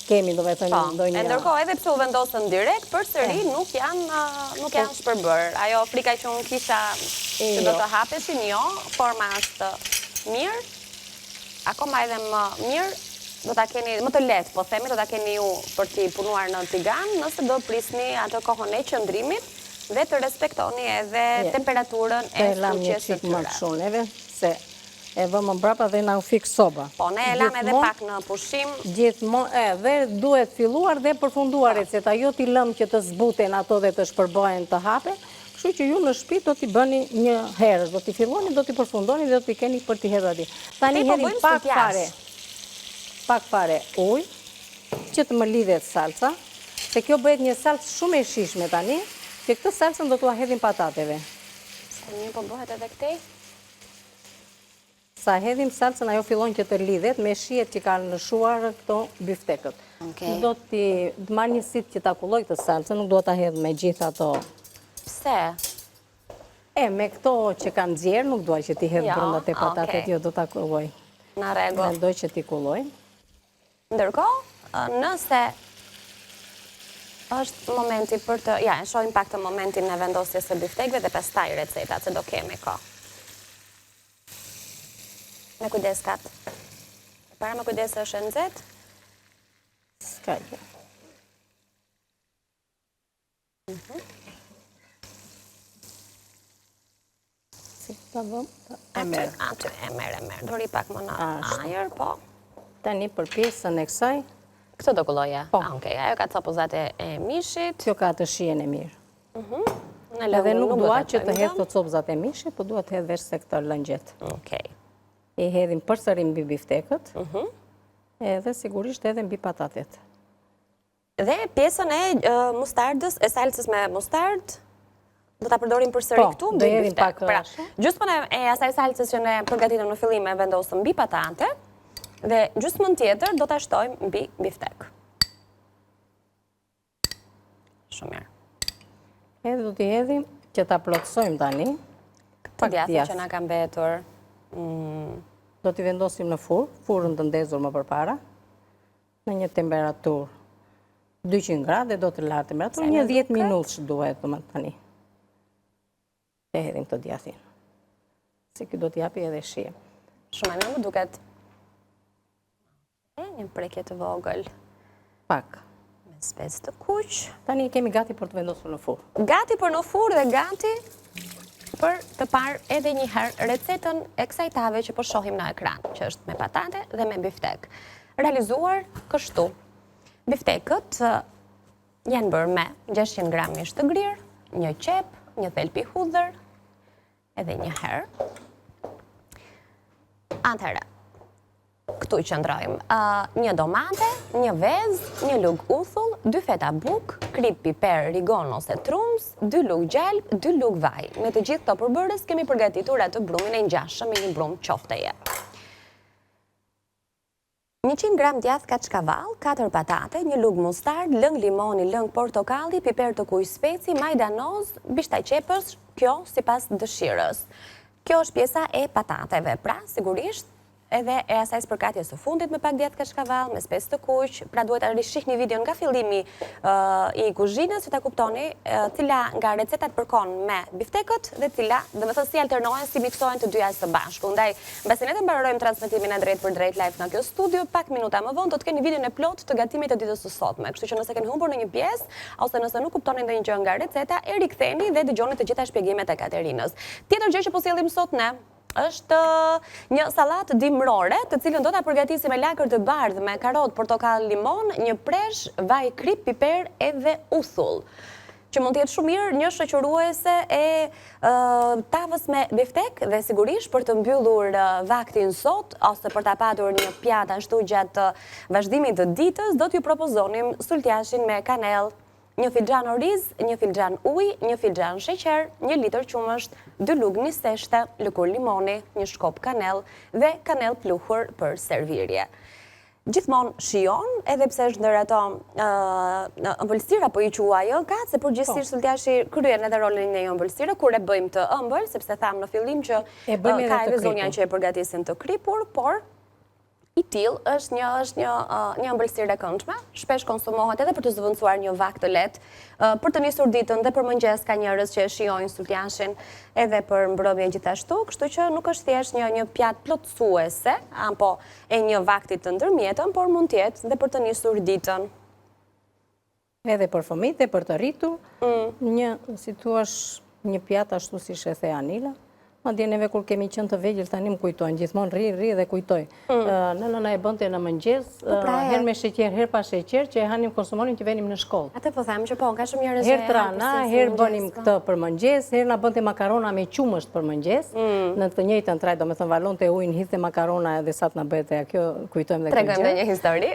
kemi, domethënë, po, ndonjë... E ndërkohë, edhe pse u vendosën direkt, përsëri nuk janë, nuk janë po. shpërbërë. Ajo frika që unë kisha që do jo. të hapeshin, jo, forma është mirë, akoma edhe më mirë, do ta keni, më të lehtë, po themi, do ta keni ju për t'i punuar në tigan, nëse do prisni atë kohën e qëndrimit, dhe të respektoni edhe temperaturën e skuqjes së tyre. Të lamë një se E vëmë mbrapa dhe na u fik soba. Po, ne e lamë edhe pak në pushim. Gjithmonë, e, dhe duhet filluar dhe përfunduar po. receta, jo t'i lëmë që të zbuten ato dhe të shpërbëhen të hapen, kështu që ju në shtëpi do t'i bëni një herë, do t'i filloni, do t'i përfundoni dhe do t'i keni për t'i hedhur atje. Tani po hedhim pak fare, pak fare ujë, që të më lidhet salca, se kjo bëhet një salcë shumë e shijshme tani. Që këtë salsën do t'ua hedhim patateve. Sa mirë po bëhet edhe këtej? Sa hedhim salsën, ajo fillon që të lidhet me shijet që kanë lëshuar këto biftekët. Do t'i marr një sitë që ta kulloj këtë salsën, nuk dua ta hedh me gjithë ato. Pse? E, me këto që kanë nxjerrë, nuk dua që t'i hedh jo, brenda te patatet, jo, do ta kulloj. Në rregull. Mendoj që t'i kulloj. Ndërkohë, nëse është momenti për të... Ja, e shohim pak të momentin e vendosjes së biftekëve dhe pastaj recetat, se do kemi kohë. Me kujdes Kat. Para me kujdes është e nxehtë. S'ka gjë. Mhm. Si ta vëmë? E merr. Aty, e merr, e merr. Do rri pak më në ajër, po. Tani për pjesën e kësaj. Këtë do kulloje? Po. Ah, okej, ajo ka copëzat e mishit. Kjo ka atë shijen e mirë. Mhm. Edhe nuk dua që të hedh të copëzat e mishit, po dua të hedh veç se këto lëngjet. Okej. I hedhim përsëri mbi biftekët, mhm. edhe sigurisht edhe mbi patatet. Dhe pjesën e mustardës, e salcës me mustardë, do ta përdorim përsëri po, këtu mbi biftek. Pra, gjysmën e asaj salcës që ne përgatitëm në fillim e vendosëm mbi patate dhe gjysmën tjetër do ta shtojmë mbi biftek. Shumë mirë. Edhe do t'i hedhim që ta plotësojmë tani. Këtë djathë që na ka mbetur. Mm. Do t'i vendosim në furrë, furrën të ndezur më përpara. Në një temperaturë 200 gradë dhe do të lartë temperaturë, një 10 minutësh duhet të më tani. E hedhim këtë djathin. Se kjo do t'japi edhe shije. Shumë e mirë më duket. Një prekje të vogël. Pak. Me spec të kuq. Tani kemi gati për të vendosur në furrë. Gati për në furrë dhe gati për të parë edhe një herë recetën e kësaj tave që po shohim në ekran, që është me patate dhe me biftek. Realizuar kështu. Biftekët janë bërë me 600 gram mish të grirë, një qepë, një thelpi hudhër, edhe një herë. Atëherë, këtu qëndrojmë. Një domate, një vezë, një lugë uthull, dy feta bukë, kripë, piper, rigon ose trumzë, dy lugë gjalpë, dy lugë vaj. Me të gjithë këto përbërës kemi përgatitur atë brumin e ngjashëm me një brumë qofteje. 100 gram djathë kaçkavall, 4 patate, një lugë mustardë, lëng limoni, lëng portokalli, piper të kuq speci, majdanoz, bishta qepës, kjo sipas dëshirës. Kjo është pjesa e patateve, pra sigurisht edhe e asaj spërkatjes së fundit me pak djathë kaçkavall, me spec të kuq, pra duhet ta rishihni videon nga fillimi i kuzhinës që ta kuptoni cila nga recetat përkon me biftekët dhe cila, domethënë si alternohen, si miksohen të dyja së bashku. Ndaj, mbasi ne të mbarojmë transmetimin e drejtpërdrejtë live nga kjo studio, pak minuta më vonë do të keni videon e plotë të gatimit të ditës së sotme. Kështu që nëse keni humbur në një pjesë ose nëse nuk kuptoni ndonjë gjë nga receta, e riktheni dhe dëgjoni të gjitha shpjegimet e Katerinës. Tjetër gjë që po sjellim sot ne, është një sallatë dimrore, të cilën do ta përgatisim me lakër të bardhë, me karotë, portokall, limon, një presh, vaj kripë, piper edhe uthull. Që mund të jetë shumë mirë një shoqëruese e tavës me biftek dhe sigurisht për të mbyllur vaktin sot ose për ta patur një pjatë ashtu gjatë vazhdimit të ditës, do t'ju propozonim sultjashin me kanellë Një filxhan oriz, një filxhan ujë, një filxhan sheqer, një litër qumësht, dy lugë niseshte, lëkurë limoni, një shkop kanellë dhe kanellë pluhur për servirje. Gjithmonë shijon, edhe pse është ndër ato ëmbëlsira po i quaj, ë, ka, se përgjithësisht po. sultjashi kryen edhe rolin e një ëmbëlsire kur e bëjmë të ëmbël, sepse thamë në fillim që ka edhe zonja që e përgatisin të kripur, por i tillë është një është një një ëmbëlsirë e këndshme, shpesh konsumohet edhe për të zëvendësuar një vakt të lehtë, për të nisur ditën dhe për mëngjes ka njerëz që e shijojnë sultjashin edhe për mbrëmje gjithashtu, kështu që nuk është thjesht një një pjatë plotësuese apo e një vakti të ndërmjetëm, por mund të jetë dhe për të nisur ditën. Edhe për fëmijët dhe për të rritur, mm. një, si thua, një pjatë ashtu siç e the Anila, Madje neve kur kemi qenë të vegjël tani më kujtojnë, gjithmonë rri, rri dhe kujtoj. Mm. Nëna na e bënte në mëngjes, po pra, herë me sheqer, herë pa sheqer, që e hanim konsumonim që venim në shkollë. Atë po them që po, ka shumë njerëz që herë trana, herë bënim po. këtë për mëngjes, herë na bënte makarona me qumësht për mëngjes, mm. në të njëjtën trajtë, domethënë valonte ujin, hidhte makarona edhe sa të na bëhej kjo, kujtojmë dhe këtë gjë. Tregojmë dhe një histori.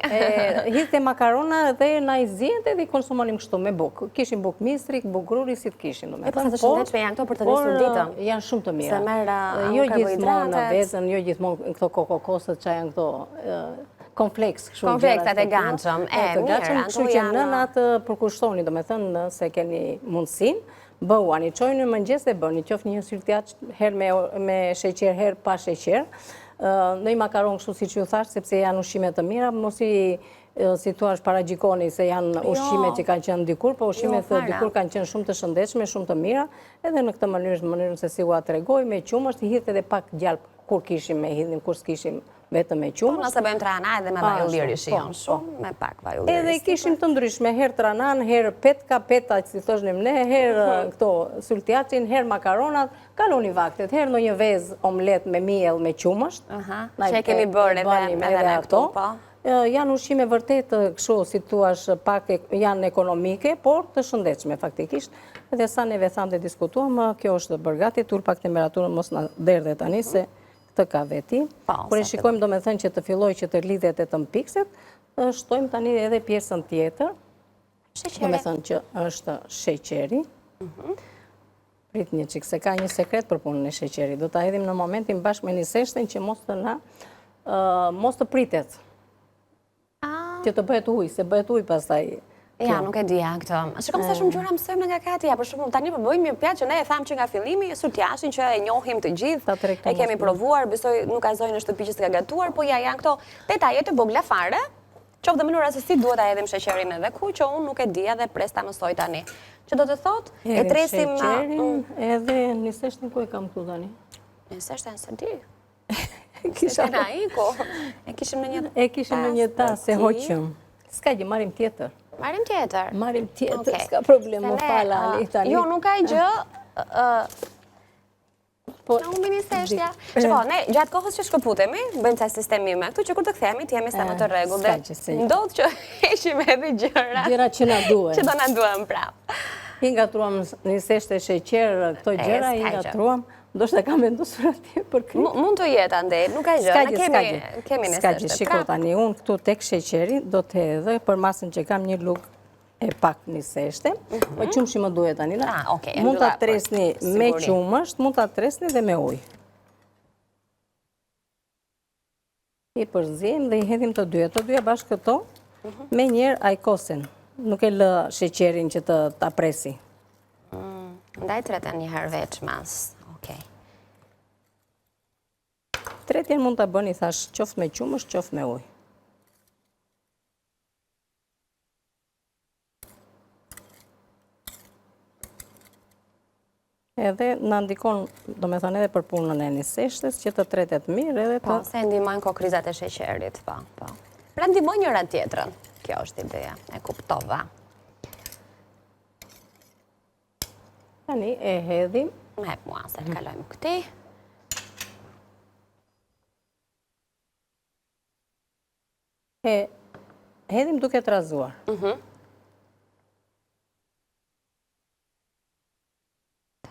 Hidhte makarona dhe na i ziente dhe i konsumonim kështu me bukë. Kishim bukë misri, bukë gruri, si të kishim. E po sa të shëndetshme janë këto për të nisur ditën. Janë shumë të mira. Se merr jo gjithmonë vezën, jo gjithmonë këto kokokosët që janë këto konfleks kështu gjëra. Konfleksat e gatshëm. E mirë, kështu që nënat përkushtoni, domethënë nëse keni mundësinë, bëhuani, çojeni në mëngjes dhe bëni, qoftë një syltjaç herë me sheqer, herë pa sheqer. Ndonjë makaron kështu siç ju thashë, sepse janë ushqime të mira, mos i si thua paragjykoni se janë jo. ushqime që kanë qenë dikur, po ushqimet jo, dikur kanë qenë shumë të shëndetshme, shumë të mira, edhe në këtë mënyrë, në mënyrën se si ua tregoj, me qumësht, i hidhte edhe pak gjalpë, kur kishim me hidhnim, kur s'kishim vetëm me qumësht. Po, nëse bëjmë trana edhe me vaj ulliri po, shijon po. shumë, me pak vaj ulliri. Edhe kishim të ndryshme, herë tranan, herë petka, peta që si thoshnim ne, herë mhm. këto syltjaçin, herë makaronat, kaloni vaktet, herë ndonjë vezë omlet me miell, me qumësht. Që e kemi bërë edhe edhe ato. Po. Janë ushqime vërtet kështu, si thuash, pak janë ekonomike, por të shëndetshme faktikisht. Edhe sa neve thamë dhe diskutuam, kjo është bërë gati, ul pak temperaturën mos na derdhe tani se këtë ka veti. Po, Kur e shikojmë domethënë që të fillojë që të lidhet e të mpikset, shtojmë tani edhe pjesën tjetër. Domethënë që është sheqeri. Mhm. Prit një çikë, se ka një sekret për punën e sheqerit. Do ta hedhim në momentin bashkë me niseshten që mos të na, mos të pritet. Ah. Që të bëhet ujë, se bëhet ujë pastaj. Ja, nuk e dija këtë. Shikoni sa shumë gjëra mësojmë nga Katia, për shembull, tani po bëjmë një pjatë që ne e thamë që nga fillimi, syltjaçin që e njohim të gjithë, e kemi provuar, besoj nuk ka zonjë në shtëpi që s'ka gatuar, po ja janë këto detaje të vogla fare, Qoftë dhe mënyra se si duhet ta hedhim sheqerin edhe ku, që unë nuk e dija dhe pres ta mësoj tani. Që do të thotë, e tresim... Sheqerin mm. edhe niseshten ku e kam këtu tani? Niseshten s'e di. Kisha na iku. E kishim në një E kishim në një tas, e hoqëm. S'ka gjë, marrim tjetër. Marrim tjetër. Marrim tjetër, s'ka problem, më fal Ani tani. Jo, nuk ka gjë. Po, Na humbi niseshtja. Që po, ne gjatë kohës që shkëputemi, bëjmë ca sistemime këtu që kur të kthehemi të jemi sa më të rregullt. Dhe ndodh që heqim edhe gjëra. Gjëra që na duhen. Që do na duhen prapë. I ngatërruam niseshte sheqer, këto gjëra i ngatërruam. Ndoshta kam vendosur atje për kripë. Mund të jetë andej, nuk ka gjë. Ne kemi kemi niseshte. S'ka gjë, shiko tani, unë këtu tek sheqeri do të hedh për masën që kam një lugë e pak niseshte, mhm. po qumështi më duhet tani, ah, mund ta tresni me qumësht, mund ta tresni dhe me ujë. I përziejmë dhe i hedhim të dyja, të dyja bashkë këto, mhm. menjëherë ajkosen, nuk e lë sheqerin që të ta presi. Mm, ndaj treten një herë veçmas, okej. Tretjen mund ta bëni, thashë, qoftë me qumësht, qoftë me ujë. Edhe na ndikon, domethënë edhe për punën e niseshtes, që të tretet mirë edhe të... Po, se ndihmojnë kokrrizat e sheqerit, po, po. Pra ndihmojnë njëra tjetrën, kjo është ideja, e kuptova. Tani e hedhim. Më jep mua, se të kalojmë këtej. E hedhim duke trazuar. Mhm.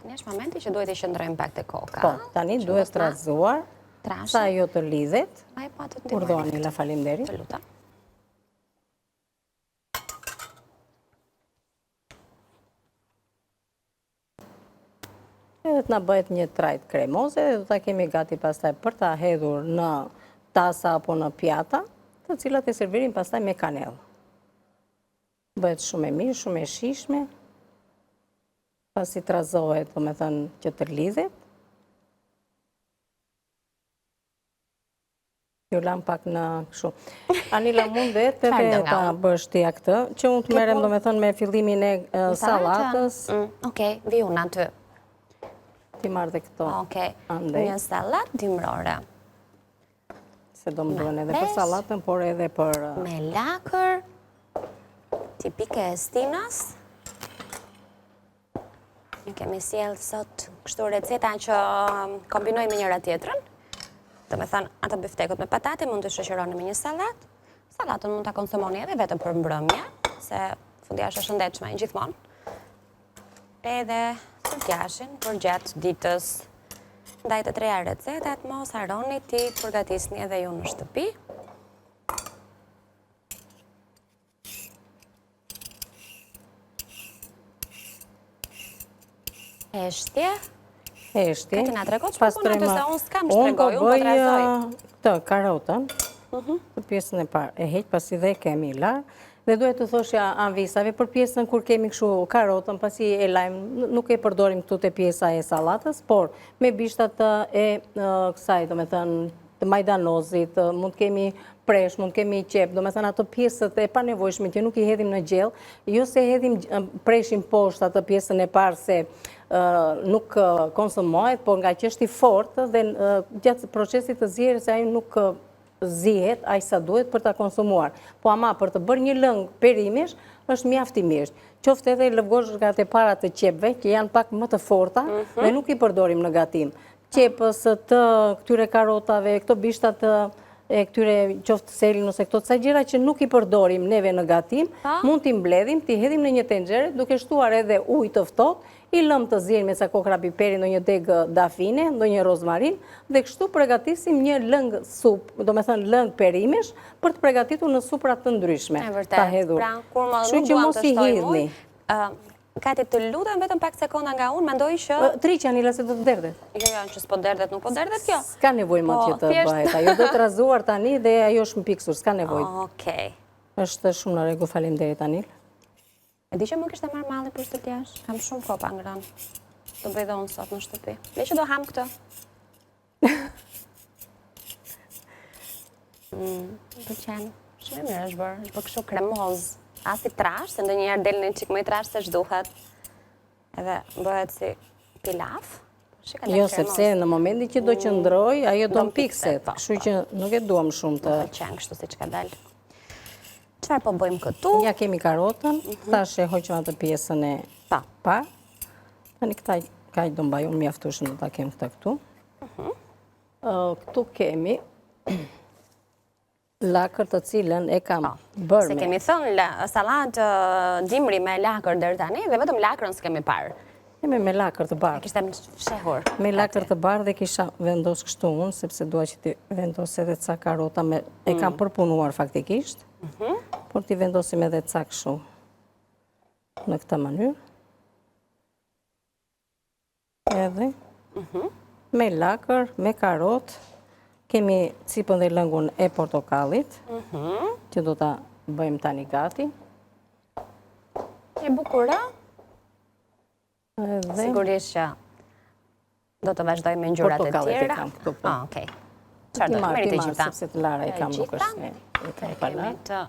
Tani është momenti që duhet i qëndrojmë pak te koka. Po, tani duhet trazuar, sa ajo të lidhet. Ai pa të ndihmoj. Urdhëro, faleminderit. Të lutem. Edhe të na bëhet një trajtë kremoze dhe do ta kemi gati pastaj për ta hedhur në tasa apo në pjata, të cilat e servirim pastaj me kanellë. Bëhet shumë e mirë, shumë e shijshme, pasi trazohet, domethënë që të lidhet. Ju lam pak në kështu. Anila mundet edhe ta bësh ti këtë, që unë të merrem domethënë me fillimin e sallatës. Mm, okej, vi unë aty. Ti marr dhe këto. Okej, një sallatë dimrore. Se do më duhen edhe për sallatën, por edhe për... Me lakër, tipike e stinës. Ju kemi sjellë sot kështu receta që um, kombinojnë me njëra tjetrën. Domethënë, ato biftekët me patate mund të shoqëroni me një sallatë. Sallatën mund ta konsumoni edhe vetëm për mbrëmje, se fundja është e shëndetshme gjithmonë. Edhe sultjashin për gjatë ditës. Ndaj të treja recetat, mos harroni t'i përgatisni edhe ju në shtëpi. Heshtje. Heshtje. Kati na trego ç'po bën aty se unë s'kam ç'tregoj, unë po të rrezoj. Unë po bëj këtë karotën, mhm. të pjesën e parë, e heq pasi dhe kemi larë, dhe duhet të thoshja anvisave për pjesën kur kemi kështu karotën, pasi e lajmë, nuk e përdorim këtu te pjesa e sallatës, por me bishtat e kësaj, domethënë, të majdanozit, mund të kemi presh, mund të kemi qepë, domethënë ato pjesët e panevojshme që nuk i hedhim në gjellë, jo se hedhim preshin poshtë atë pjesën e parë se nuk konsumohet, por ngaqë është i fortë dhe gjatë procesit të zierjes ai nuk zihet aq sa duhet për ta konsumuar. Po ama për të bërë një lëng perimesh është mjaft i mirë. Qoftë edhe lëvozhgat e para të qepëve që janë pak më të forta mhm. dhe nuk i përdorim në gatim. qepës, të këtyre karotave, këto bishtat e këtyre qoftë selin ose këto ca gjëra që nuk i përdorim neve në gatim, mund t'i mbledhim, t'i hedhim në një tenxhere, duke shtuar edhe ujë të ftohtë, i lëmë të ziejnë me ca kokrra piperi, ndonjë degë dafine, ndonjë rozmarinë, dhe kështu pregatisim një lëng supë, domethënë lëng perimesh, për të pregatitur në supra të ndryshme. E vërtetë, pra, kur më nuk duam të shtojmë ujë, Kati, të lutem vetëm pak sekonda nga unë, mendoj që... Triq, Anila, se do të derdhet. Jo, jo, që s'po derdhet, nuk po derdhet kjo. S'ka nevojë më po, që të bëhet. Ajo do të trazuar tani dhe ajo është mpiksur, s'ka nevojë. Okej. Është shumë në rregull, faleminderit Anil. E di që më kishte marrë malli për sultjash, kam shumë kohë pa ngrënë. Do bëj dhe unë sot në shtëpi. Dhe që do hamë këtë. Mm, pëlqen. Shumë mirë është bërë, është bërë kështu kremoz. As i trash, se ndonjëherë del një çik më i trash se ç'duhet. Edhe bëhet si pilaf. Po, jo, sepse në momentin që do mm. qëndrojë, ajo do mpikset, po, kështu po. që nuk e duam shumë të... Pëlqen kështu siç ka dalë. Çfarë po bëjmë këtu? Ja kemi karotën, mhm. thashë e hoqëm atë pjesën e parë. Tani këta kaq do mbaj unë mjaftueshëm do ta kem këta këtu. Mhm. Këtu kemi lakër të cilën e kam po, bërë Se kemi thënë sallatë dimri me lakër deri tani dhe vetëm lakrën s'kemi parë. Kemi me lakër të bardhë. E kishte fshehur. Me lakër të bardhë dhe kisha vendos kështu unë, sepse dua që t'i vendos edhe ca karota me, e kam mm. përpunuar faktikisht, mhm. por t'i vendosim edhe ca kështu në këtë mënyrë. Edhe mhm. me lakër, me karotë, kemi cipën dhe lëngun e portokallit, mhm. që do ta bëjmë tani gati. E bukur, a? Edhe... Sigurisht që do të vazhdojmë me ngjyrat e tjera. Portokallit e kam këtu po. Ah, okej. Çfarë do të merri të gjitha? Sepse të lara i kam nuk është se i kam pa larë.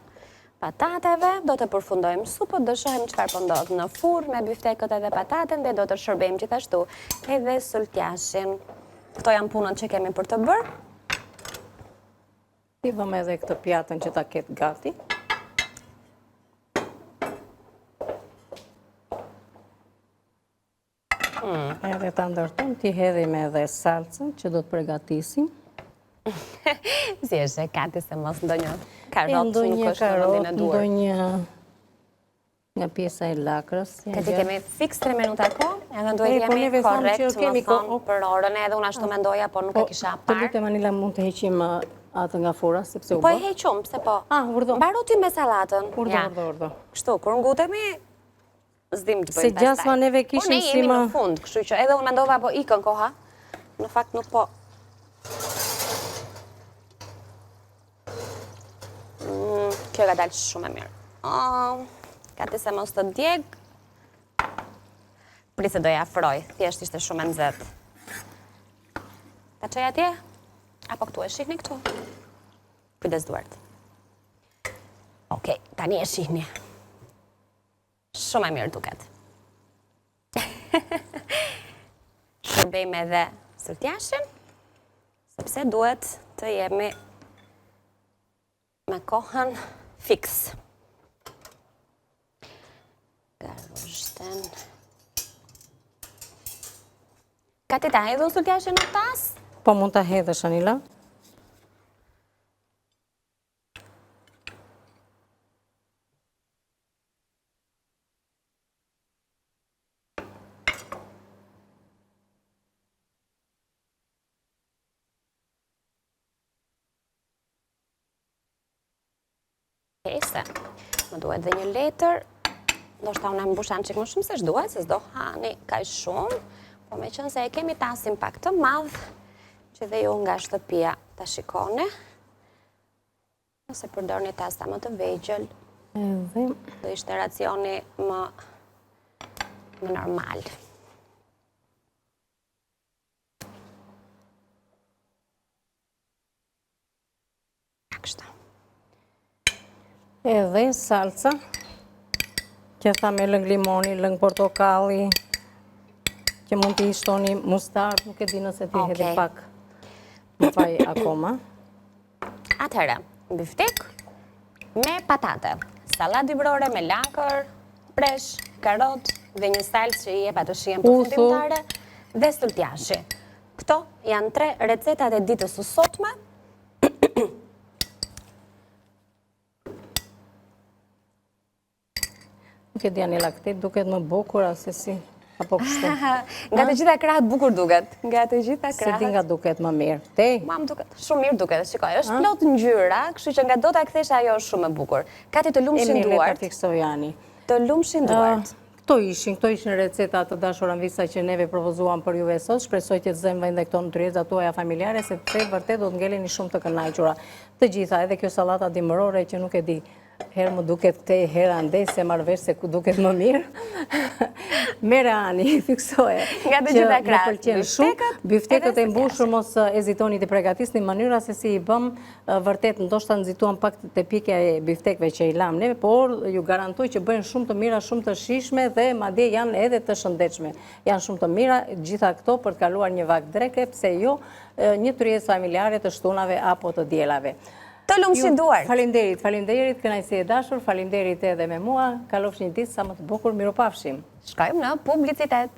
Patateve, do të përfundojmë supën, do shohim çfarë po ndodh në furrë me biftekët edhe pataten dhe do të shërbejmë gjithashtu edhe sultjashin. Këto janë punët që kemi për të bërë. T'i vëmë edhe këtë pjatën që ta ketë gati. Mm. Edhe ta ndërtojmë, t'i hedhim edhe salcën që do të pregatisim. Si është e Kati se mos ndonjë karotë nuk është në vendin e duhur. Ndonjë nga pjesa e lakrës. Kati kemi fiks 3 minuta kohë, edhe duhet po jemi korrekt më thonë për orën, edhe unë ashtu ah. mendoja, por nuk e po, kisha parë. Të lutem Anila mund të heqim uh, atë nga furra, sepse u bë. Po e hequm, pse po? Ah, urdhëro. Mbaro ti me sallatën. Urdhëro, urdhëro, urdhëro. Kështu, kur ngutemi, s'dim të bëjmë pastaj. Se gjasma neve kishim si më... Po ne jemi në fund, kështu që edhe unë mendova po ikën koha. Në fakt nuk po... Mm, kjo ka dalë shumë e mirë. Oh, Kati se mos të djeg. Prit se do e afroj, thjesht ishte shumë e nxehtë. Ta çoj atje? Apo këtu e shihni këtu? Kujdes duart. Okej, tani e shihni. Shumë e mirë duket. Shërbejmë edhe sultjashin, sepse duhet të jemi me kohën fiks. Garuzhdën. Kati ta hedh unë sultjashin në tas? Po mund ta hedhësh, Anila. Pese. Më duhet dhe një letër. Ndoshta unë e mbusha një çikë më shumë se ç'duhet, se s'do hani kaq shumë. Po meqenëse e kemi tasin pak të madh, që dhe ju nga shtëpia ta shikoni. Nëse përdorni tasa më të vegjël, Edhe... do ishte racioni më, më normal. Kështu. Edhe salca, që tha me lëng limoni, lëng portokalli, që mund t'i shtoni mustard, nuk e di nëse t'i hedhi pak më vaj akoma. Atëherë, biftek me patate, sallatë dimërore me lakër, presh, karot dhe një salcë që i jep atë shijen përfundimtare dhe sultjashi. Këto janë tre recetat e ditës së sotme. Nuk e di Anila këtej, duket më bukur ose si, apo kështu. Nga të gjitha krahët bukur duket. Nga të gjitha krahët. Se di nga duket më mirë. Te? Mua më duket, shumë mirë duket, shikoj. është plot ngjyra, kështu që ngado ta kthesh ajo është shumë e bukur. Kati të lumshin duart. E mirë, le ta fiksoj Ani. Të lumshin duart. Këto ishin, këto ishin recetat të dashur Anvisa që neve propozuam për juve sot. Shpresoj që të zënë vend dhe këto në tryezat tuaja familjare, sepse vërtet do të ngeleni shumë të kënaqura. Të gjitha, edhe kjo sallata dimërore që nuk e di, herë më duket këtej, herë andej, s'e marr vesh se ku duket më mirë. Merre Ani, fiksoje. Nga të gjitha krahët. Më pëlqen shumë. Biftekët e mbushur mos hezitoni t'i pregatisni mënyra se si i bëmë Vërtet, ndoshta nxituam pak te pjekja e biftekëve që i lamë neve, por ju garantoj që bëhen shumë të mira, shumë të shijshme dhe madje janë edhe të shëndetshme. Janë shumë të mira gjitha këto për të kaluar një vakt dreke, pse jo një tryezë familjare të shtunave apo të dielave. Të lumshin duart. Faleminderit, faleminderit, kënaqësi e dashur, faleminderit edhe me mua. Kalofshi një ditë sa më të bukur, mirupafshim. Shkojmë në publicitet.